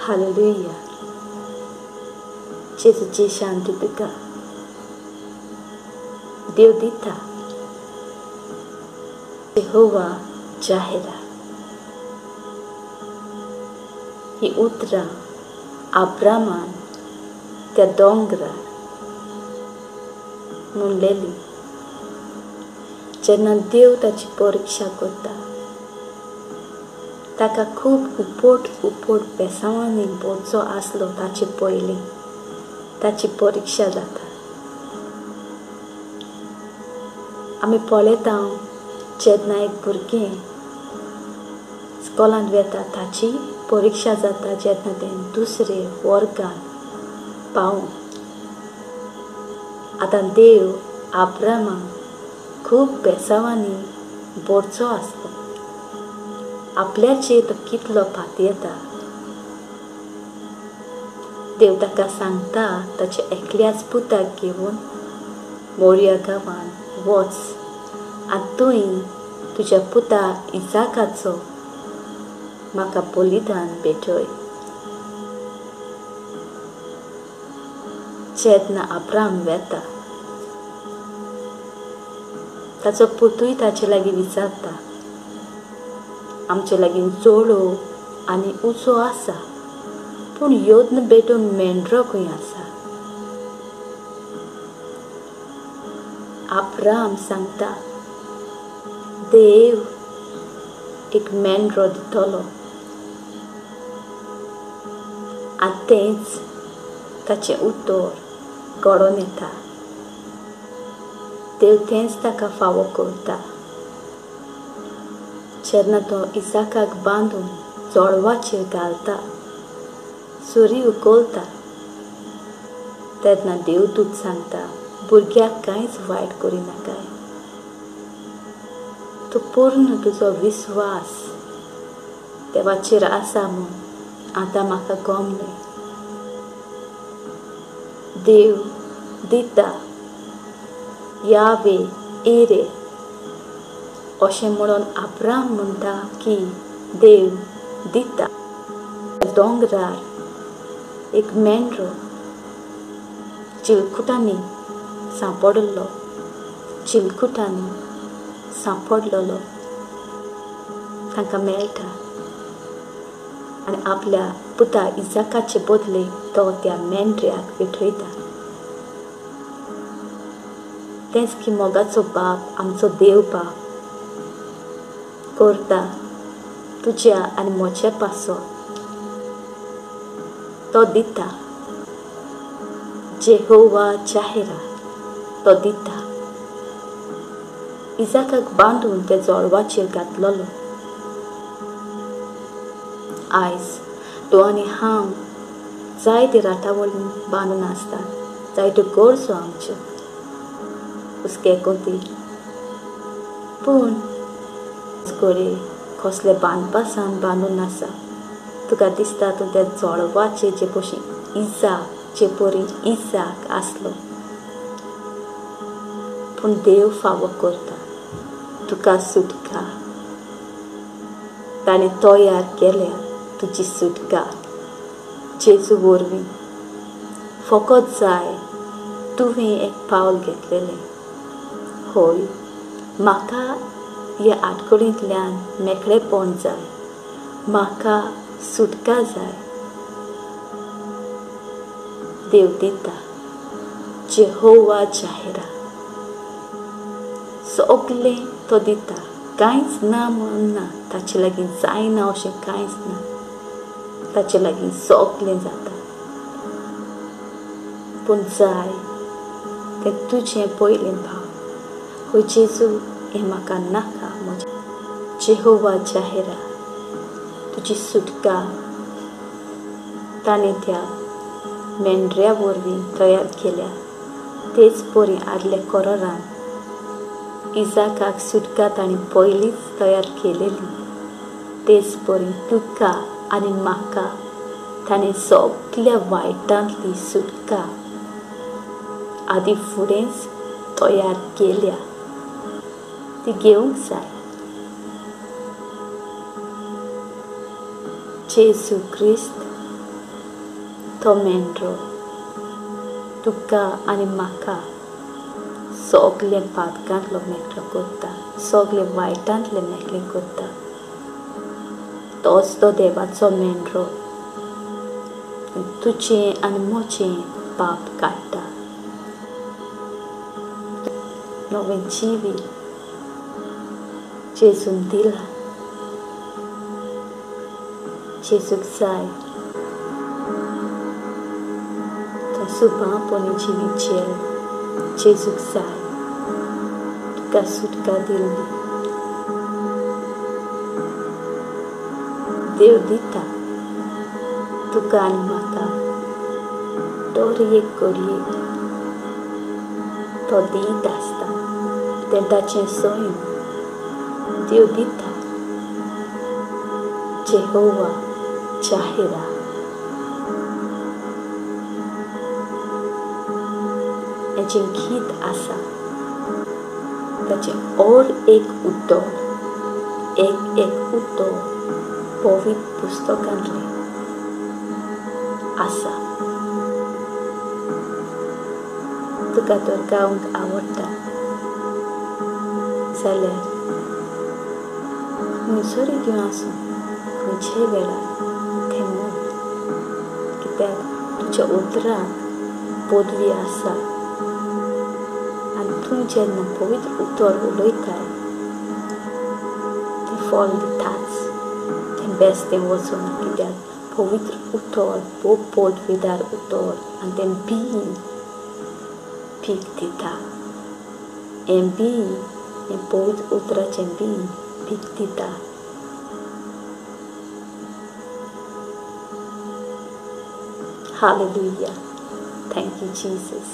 Hallelujah. जेजूची शांती तुका देव दिता. यहोवा जाहिरा ही उतरां अब्रामान त्या दोंगरार म्हणलेली जेन्ना देव ताची परिक्षा करता. ताका खूब उपट उपट बेसांवांनी भरचो आसलो. ताचे पयलीं ताची परिक्षा जाता. आमी पळयता जेन्ना एक भुरगें स्कॉलांत वेता ताची परिक्षा जाता जेन्ना तें दुसरे वर्गांत पावून. आतां देव अब्रामाक खूब बेसांवांनी भरचो आसलो. आपल्याचेर तो कितलो पातयेता. देव ताका सांगता ताच्या एकल्याच पुताक घेवन मोरिया गांवांत वच आनी थंय तुज्या पुता इजाकाचो म्हाका बलिदान भेटय. जेन्ना अब्राम वेता ताचो पुतूय ताचे लागीं विचारता, आमचे लागीं जोडो आनी उजो आसा, पूण यत्न भेटून मेंढरो खंय आसा? अब्राम सांगता, देव एक मेंढरो दितलो आनी तेंच ताचें उतर घडोवन येता. देव तेंच ताका फावो करता. जेन्ना तो इसाकाक बांदून चोडवाचेर घालता, सुरी उखलता, तेन्ना देवदूत सांगता, भुरग्याक कांयच वायट करिनाकाय, तूं पूर्ण तुजो विस्वास देवाचेर आसा म्हूण आतां म्हाका गमलें. देव दिता, यावे इरे अशें म्हणून अब्राम म्हणटा की देव दिता. दोंगरार एक मेंढरो चिलकुटांनी सांपडलो, चिलकुटांनी सांपडलेलो तांकां मेळटा आनी आपल्या पुता इजाकाचे बदले तो त्या मेंढऱ्याक भेटयता. तेंच की मोगाचो बाप आमचो देव बाप करता तुज्या आनी म्हज्या पासो. तो दिता, जेहोवा जाहिरा तो दिता. इजाकाक बांदून त्या जोडवाचेर घातलेलो. आयज तूं आनी हांव जायते राटावळीन बांदून आसतात, जायत्यो गरजो आमच्यो हुस्के कोती, पूण घडये कसले बांदपासान बांदून आसा. तुका दिसता तूं त्या जोडवाचेर जे भशेन इजाक जे परी इजाक आसलो, पूण देव फावो करता तुका सुटका. ताणें तयार केल्या तुजी सुटका जेजू वरवीं. फकत जाय तुवें एक पावल घेतलेलें. हय, म्हाका ह्या आडखळींतल्यान मेकळेपण जाय, म्हाका सुटका जाय. देव दिता, जेहोवा जाहिरा सगलें तो दिता. कांयच ना म्हणून ना, ताचे लागीं जायना अशें कांयच ना. ताचे लागीं सगलें जाता, पूण जाय तें तुजें पयलें भाव. हय जेजू, हें म्हाका नाका म्हजें. जेहोवा जाहिरा तुजी सुटका ताणें त्या मेंढऱ्या वरवीं तयार केल्या. तेच परी आदल्या कोरारान इजाकाक सुटका ताणें पयलींच तयार केलेली. तेच परी तुका आनी म्हाका ताणें सगल्या वायटांतली सुटका आदी फुडेंच तयार केल्या. ती घेवंक जाय. जेजू क्रिस्त तो मेंढरो तुका आनी म्हाका सगळे पातकांतलो मेकळो करता, सगळे वायटांतले मेकळे करता. तोच तो देवाचो मेंढरो तुजें आनी म्हजें पाप काडटा. नवें जिवीत जेजून दिलां. जेजूक जाय तो सुभापणी जिवीत झेल. जेजूक जाय तुका सुटका दिल्ली. देव दिता तुका आनी म्हाका दर एक घडयेक. तो दीत आसता तें ताचें सैम. देव दिता. जेहोवा जाहिरा. हेजें गीत आसा ताचें और एक उतर, एक एक उतर पवित्र पुस्तकांतलें आसा. तुका तर गावंक आवडटा जाल्यार खंयसरूय तूं आसूं, खंयच्याय वेळार तें म्हण, कित्याक तुज्या उतराक पदवी आसा आनी तूं जेन्ना पवित्र उतर उलयताय तें फळ दिताच. तें बेश्टें वचना, कित्याक पवित्र उतर भोव पदवीदार उतर आनी तें बी पीक दिता. हें बी, हें पवित्र उतराचें बी पीक दिता. Hallelujah. Thank you, Jesus.